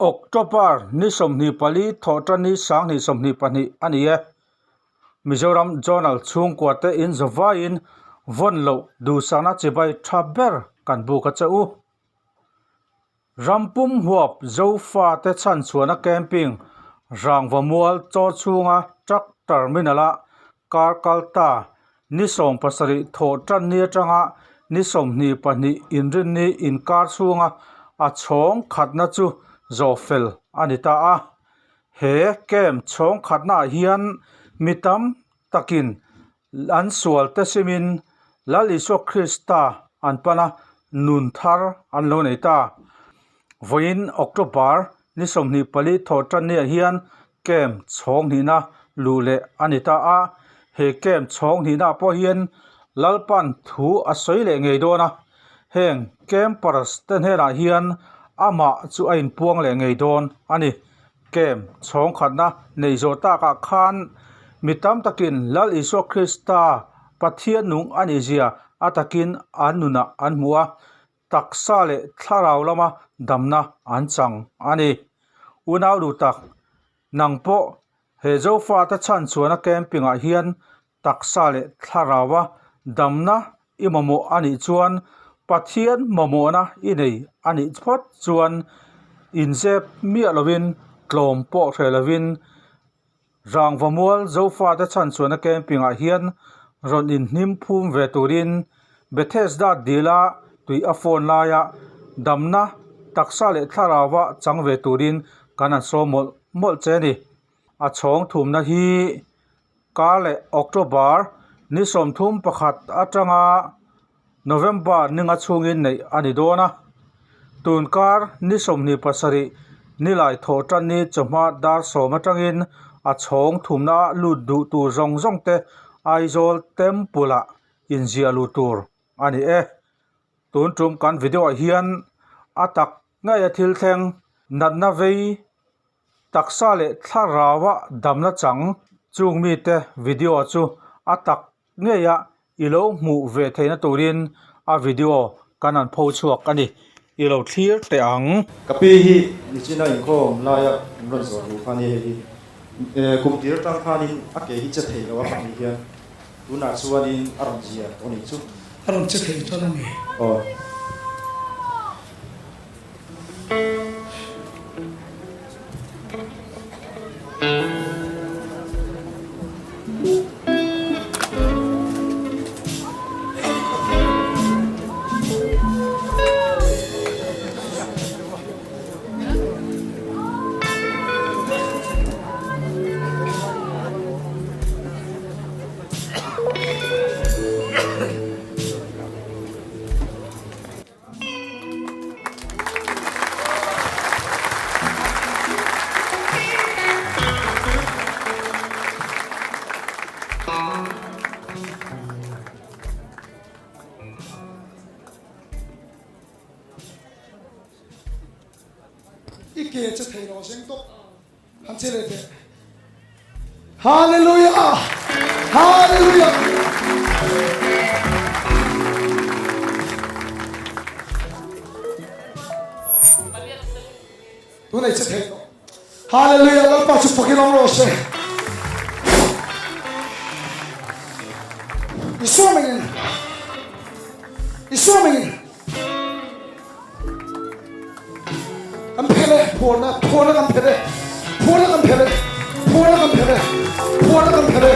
October ni 24 thawhṭanni 2022 a ni e. Mizoram Journal chhungkua te in zawvaiin vawn loh duhsakna chibai tha ber kan buk a che u. Ram pum huap Zofate chhanchhuahna camping Rangvamual chaw chhunga truck terminal-a kar kal ta ni 70 thawh tan ni atanga ni 22 inrinni inkar chhunga a chhawng khatna chu zawh fel a ni ta a. He camp chhawng khatnaah hian mi tam takin An sual te simin Lal Isua Krista an pan a, nun thar an lo nei ta. Vawiin October ni 24 thawh tanniah hian camp chhawng hnihna luh leh a ni ta a, he camp chhawng hnihnaah pawh hian Lalpan thu a sawi leh ngei dawn a, heng campers te hnenah hian amah chu a inpuang leh ngei dawn a ni. Camp chhawng khatna neih zawh takah khan mi tam takin Lal Isua Krista Pathian nung a nih zia a takin an nunah an hmu a, taksa leh thlarau lama damna an chang a ni. Unau duh tak, nang pawh he Zofate chhanchhuahna camping-ah hian taksa leh thlaraua damna i mamawh a nih chuan Pathian mamawhna i nei a nih phawt chuan inzep miah lovin tlawm pawh hreh lovin Rangvamual Zofate chhanchhuahna camping-ah hian rawn inhnim phum ve turin Bethesda dila tui a phone laia damna taksa leh thlaraua chang ve turin kan han sawm mawlh mawlh che a ni. A chhawng thumna hi Kar leh October ni 31 atanga November ninga chhungin neih a ni dawn a. Tun kar ni 27 nilai thawh tan ni chawhma dar sawm atangin a chhawng thumna lut duh tur zawng zawng te Aizawl Temple ah inziah luh tur a ni e. Tun tum kan video ah hian a tak ngei a thil thleng natna vei Taksa leh thlaraua damna chang chung mite video chu a tak ngeia i lo hmuh ve theihna turin a video kan han pho chhuak a ni. I lo thlir teh ang. Ka pi hi nichina inkhawm laia an rawn zawh luh kha nia hei hi. Kum tir atang khanin a ke hi che thei lo a pahnih hian tunah chuanin a rawn zia tawh nih chu. A rawn che thei chuan a ni. Aw. I ke che thei lo zeng tawp han che leh teh. Hallelujah! Hallelujah! Tunei che thei tawh. Hallelujah! Lalpa chu fakin awm rawh se. Isua mingin Isua mingin Kan phelh e, phuarna, phuarna kan phelh e, phuarna kan phelh e, phuarna kan phelh e, phuarna kan phelh e,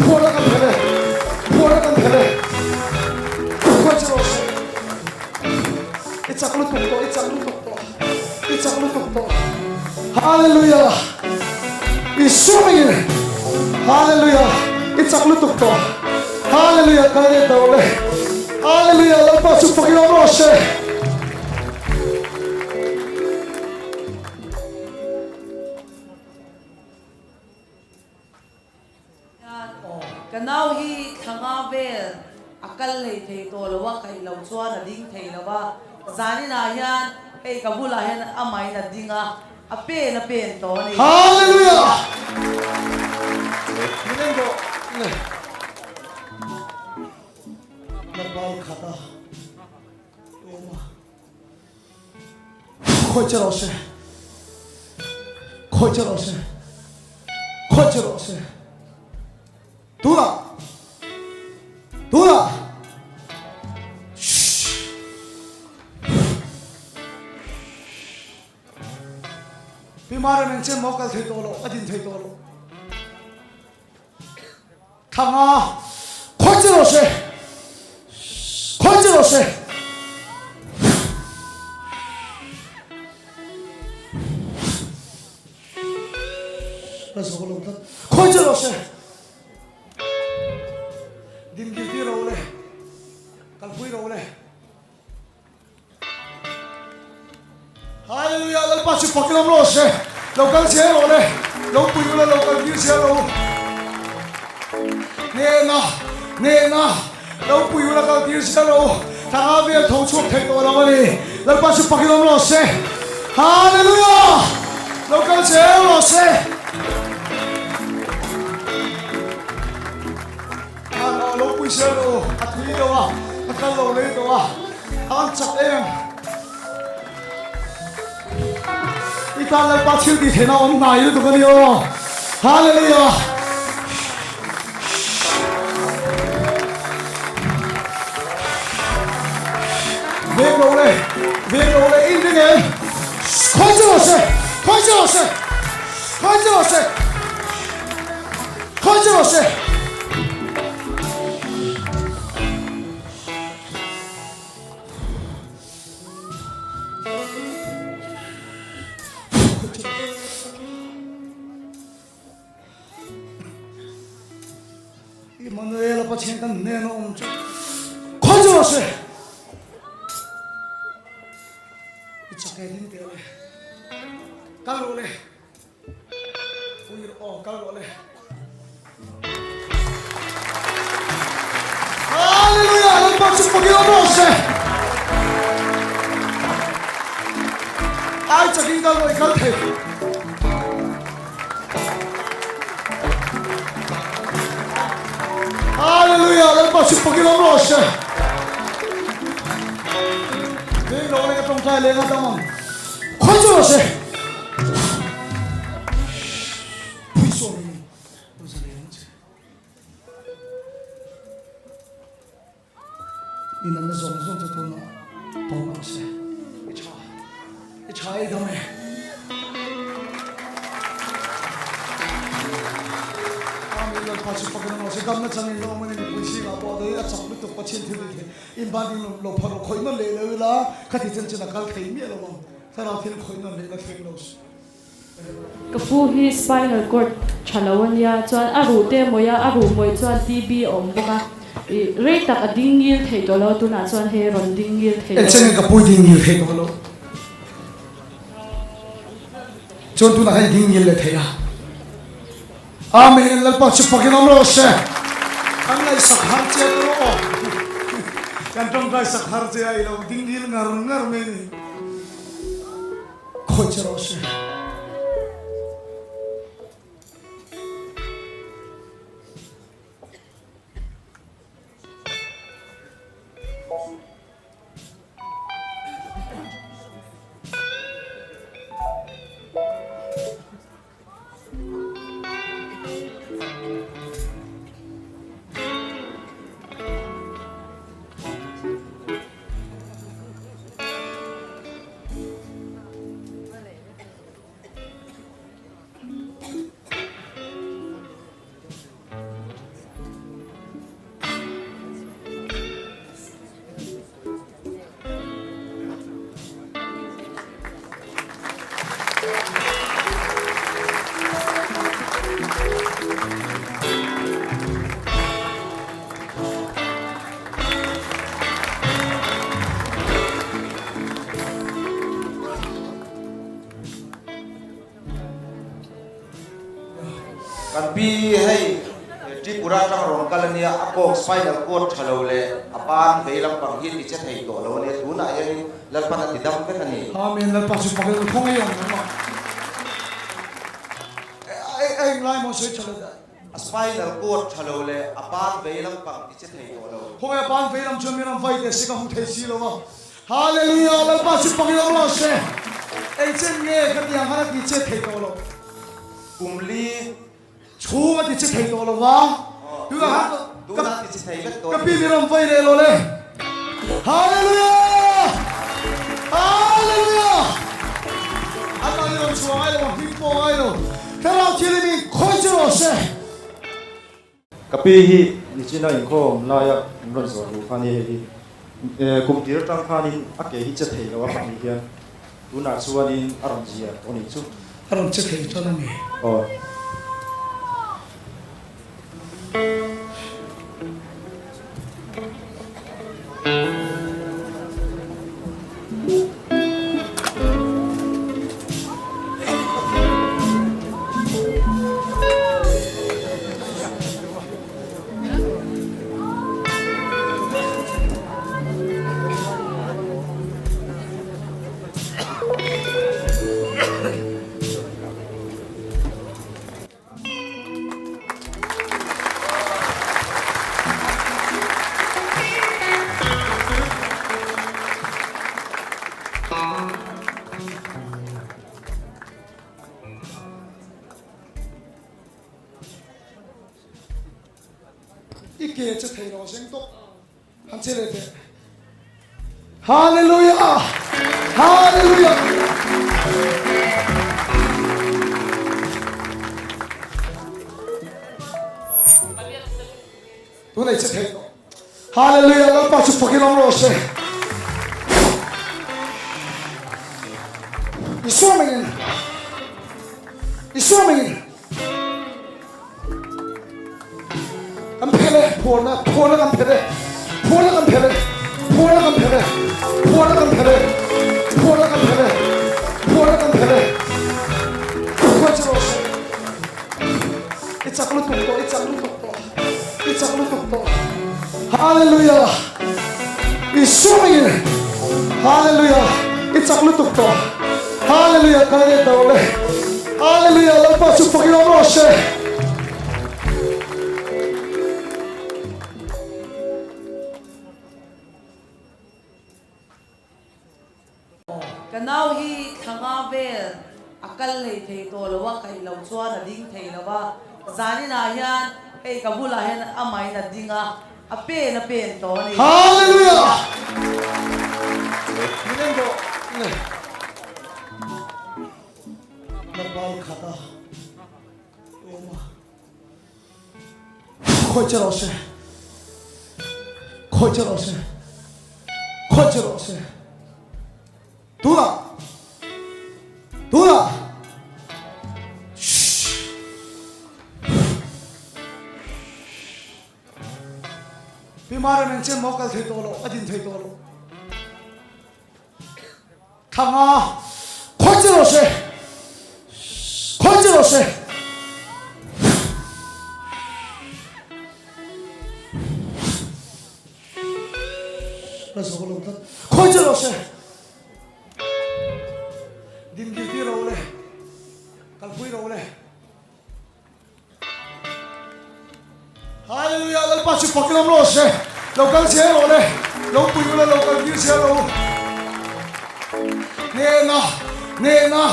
phuarna kan phelh e, phuarna kan phelh e. Phuar che rawh se. I chak lutuk tawh, i chak lutuk tawh, i chak lutuk tawh. Hallelujah. Isua mingin. Hallelujah. I chak lutuk tawh. Hallelujah. Kal leh tawh le. Hallelujah. Lalpa chu fakin awm rawh se. Ka nau hi thla nga vel a kal hlei thei tawh lo a, kaih loh chuan a ding thei lo a, zaninah hian hei ka bulah hian amahin a ding a, a pen a pen tawh a ni. Hallelujah! Min en rawh le. Narbal khat a awm a. Khawi che rawh se. Khawih che rawh se. Khawih che rawh se. Tunah. Tunah. Pi Mara nang chen maw kal thei tawh lo, a din thei tawh lo. Thanga khawih che rawh se. Khawih che rawh se. Ka zo lo tlat. Khawih che rawh se. Dingil ti ro le. Kalpui ro le. Hallelujah Lalpa chu fak lam rawh se lo kal zel rawh le lo pui ula lo kal tir zel rawh u hnehna hnehna lo pui ula kal tir zel rawh u thanga vel tho chhuak thei tawh lo a ni Lalpa chu fak lam rawh se Hallelujah lo kal zel rawh se Lo pui zel rawh u a thui deuh a a kal lo lei tawh a A an chak em? I tan Lalpa thil tih theihna awm hnai lutuk a ni aw. Hallelujah! Veng lo le, veng lo le, in ring em? Khawi che rawh se, khawi che rawh se, khawi che rawh se, khawi che rawh se. Immanuel Pathian kan hnen a awm chu khawi chu rawh se i chak e ding teh le kal rawh le Pui rawh aw, kal rawh le. Hallelujah! Lalpa chu fakin awm rawh se. Ai chakin kal rawh i kal thei. Hallelujah! Lalpa chu fakin awm rawh se. Veng lo le ka tawngtai leng a dam ang. Khawi chu rawh se. In an zawng zawng chu tuna tawng rawh se. I tha. I tha ei dam e. Amen Lalpa chu fakin awm rawh se. Damna changin lo awm a ni mipui zingah pawh a chak lutuk Pathian thil ti thei. In ban ding lo phar rawh khawih nawn leh lo ila khati chen chen a kal thei miah lo ang. Thlarau thil khawih nawn leh la thleng lo se. Ka pu hi spinal cord tha lo a nia, chuan a ruh te mawi a, a ruh mawi chuan TB a awm bawk a, ih rei tak a ding ngil thei tawh lo, tunah chuan hei rawn ding ngil thei lo. Engchengin ka pu i ding ngil thei tawh lo, chuan tunah khan i ding ngil leh thei a. Amen Lalpa chu fakin awm rawh se. Kan ngaihsak har che a tawh aw. Kan tawngtaisak har che a i lo ding ngil ngar ngar mai a ni. Khawih che rawh se. Kan pi hei Tripura atanga rawn kal ania, a kawk spinal cord tha lo leh a ban vei lampang hi ti che thei tawh lo ania, tunah hianin Lalpan a ti dam vek a ni. Amen Lalpa chu pakhat in khawngaih ang nangmah a englai maw sawi tha lo dah. A spinal cord tha lo leh a ban vei lampang ti che thei tawh lo. Khawngaih a ban vei lam chuan mi ram vai teh se ka hmu thei si lo a. Hallelujah Lalpa chu pakhat awm lo se. Engchen nge khatiang khan a ti che thei tawh lo. Kum li. Chhung a ti che thei tawh lo va. Tunah khan Tunah a ti che thei vek tawh. Ka pi min rawn vai leh lo le. Hallelujah! Hallelujah! An mahni rawn chhuah ngai lo, a hming pawh ngai lo. Thlarau Thianghlim in khawi che rawh se. Ka pi hi nichina inkhawm laia an rawn zawh luh kha nia hei hi. Kum tir atang khanin a ke hi che thei lo a pahnih hian tunah chuanin a rawn zia tawh a nih chu. A rawn che thei tan a ni. Aw. I ke che thei lo seng tawh han che leh teh. Hallelujah! Hallelujah! Tunei che thei tawh. Hallelujah! Lalpa chu fakin awm rawh se. Isua mengin Isua mengin Kan phelh e, phuarna, phuarna kan phelh e, phuarna kan phelh e, phuarna kan phelh e, phuarna kan phelh e, phuarna kan phelh e, phuarna kan phelh e. Khuai chu rawh se. I chak lutuk tawh, i chak lutuk tawh, i chak lutuk tawh. Hallelujah. Isua in Hallelujah. I chak lutuk tawh. Hallelujah. Kal leh tawh le. Hallelujah. Lalpa chu fakin awm rawh se. Ka nau hi thla nga vel a kal hlei thei tawh lo a, kaih loh chuan a ding thei lo a. Zaninah hian hei ka bulah hian amahin a ding a, a pen a pen tawh a ni. Hallelujah! Min en rawh le. Lalpa i khat a, i awm a. Khawi che rawh se. Khawi che rawh se. Khawi che rawh se. Tunah. Tunah. Pi Mara nang chen maw kal thei tawh lo, a din thei tawh lo. Thanga khawi che rawh se. Khawi che rawh se. La zo lo tlat. Khawi che rawh se. Dingil ti ro le. Kalpui ro le. Hallelujah Lalpa chu fak lam rawh se lo kal zel rawh le lo pui ula lo kal tir zel rawh u hnehna hnehna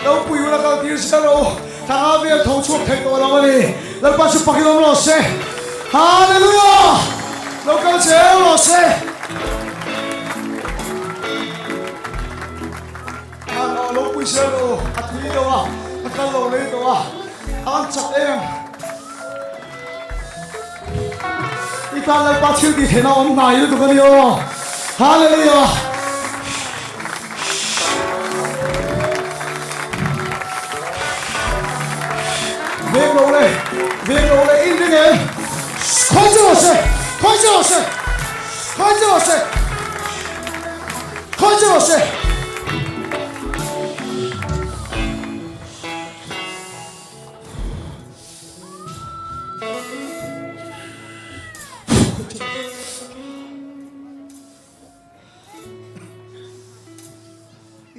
lo pui ula kal tir zel rawh u thanga vel tho chhuak thei tawh lo a ni Lalpa chu fak lam rawh se Hallelujah lo kal zel rawh se Lo pui zel rawh u a tui deuh a a kal lo lei tawh a A an chak em? I tan Lalpa thil tih theihna awm hnai lutuk a ni aw. Hallelujah! Veng lo le, veng lo le, in ring em? Khawi che rawh se, khawi che rawh se, khawi che rawh se, khawi che rawh se.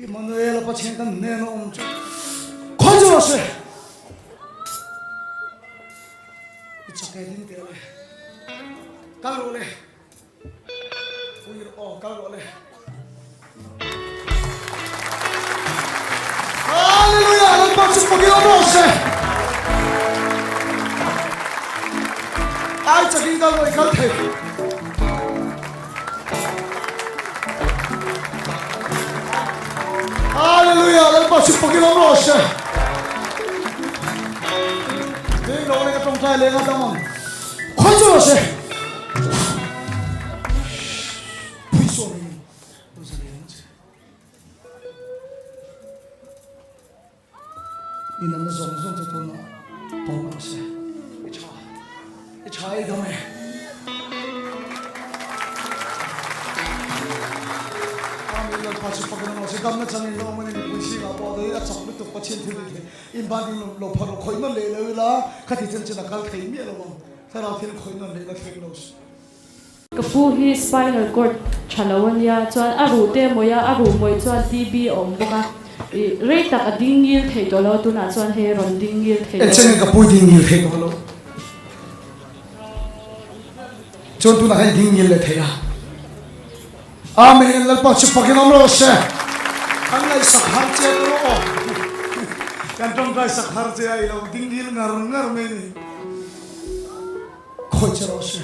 Immanuel Pathian kan hnen a awm chu khawi chu rawh se i chak e ding teh le kal rawh le Pui rawh aw, kal rawh le. Hallelujah! Lalpa chu fakin awm rawh se. Ai chakin kal rawh i kal thei. Hallelujah Lalpa chu pakin awm rawh se. Ding lo leng a tawngtai leng a dam ang. Khawi chu rawh se. Phui sawn in. I natna zawng zawng chu tunah tawp rawh se. I tha, i tha i dam e. Amen Lalpa chu fakin awm rawh se. Damna changin la awm a ni mipui zingah pawh dawin a chak lutuk Pathian thil ni thei in ban ding lo phar rawh khawih nawn leh lo ila khati chen chen a kal thei miah lo ang thlarau thil khawih nawn leh la thleng lo se. Ka pu hi spinal cord tha lo a nia, chuan a ruh te mawi a, a ruh mawih chuan TB a awm bawk a, ih rei tak a ding ngil thei tawh lo, tunah chuan hei rawn ding ngil thei tawh. Engchen nge ka pu i ding ngil thei tawh lo? Chuan tunah khan i ding ngil leh thei a. Amen Lalpa chu fakin awm rawh se. Kan ngaihsak har che ka rawh aw. Kan tawngtai sak har che a i lo ding ngil ngar ngar mai ni. Khawi che rawh se.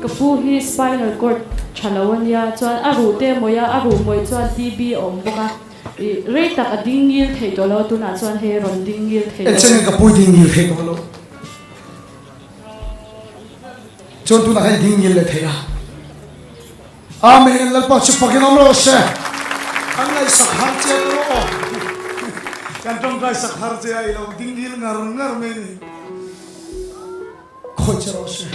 Ka pu hi spinal cord tha lo a nia, chuan a ruh te mawi a, a ruh mawih chuan TB a awm bawk a, ih rei tak a ding ngil thei tawh lo, tunah chuan hei rawn ding ngil thei tawh. Engchen nge ka pu i ding ngil thei tawh lo? Chuan tunah khan i ding ngil leh thei a. Amen Lalpa chu fakin awm rawh se. Kan ngaihsak har che ka rawh aw. Kan tawngtai sak har che a i lo ding ngil ngar ngar mai ni. Khawi che rawh se.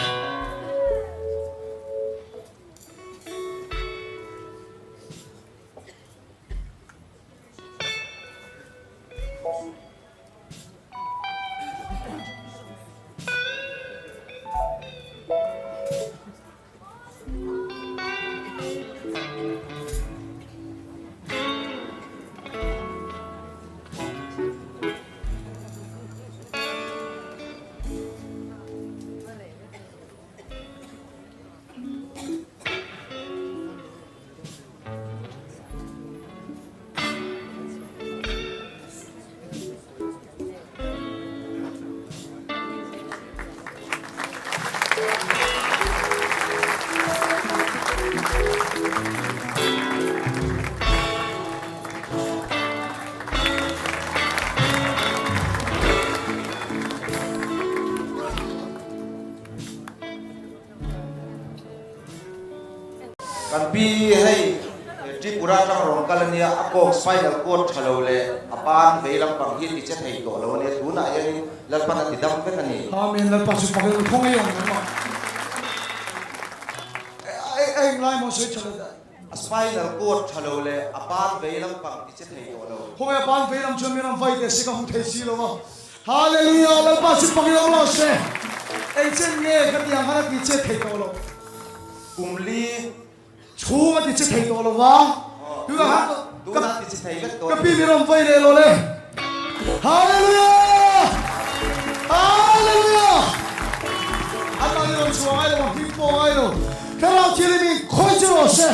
Kan pi hei Tripura atang rawn kal ania, a kawng spinal cord tha lo leh a ban vei lampang hi ti che thei tawh lo ania, tunah hianin Lalpan a ti dam vek a ni. Amen Lalpa chu pakhat in khawngaih awm reng a eng lai maw sawi tha lo dah. A spinal cord tha lo leh a ban vei lampang ti che thei tawh lo. Khawngaih a ban vei lam chuan mi ram vai teh se ka hmu thei si lo a. Hallelujah Lalpa chu pakhat awm rawh se. Eng chen nge ka ti ang khan a ti che thei tawh lo. Kum li. Chhung a ti che thei tawh lo va. Tunah khan Tunah ti che thei vek tawh. Ka pi mi rawn vai leh lo le. Hallelujah! Hallelujah! An mahni rawn chhuah ngai lo, a hming pawh ngai lo. Thlarau Thianghlim in khawi chu rawh se.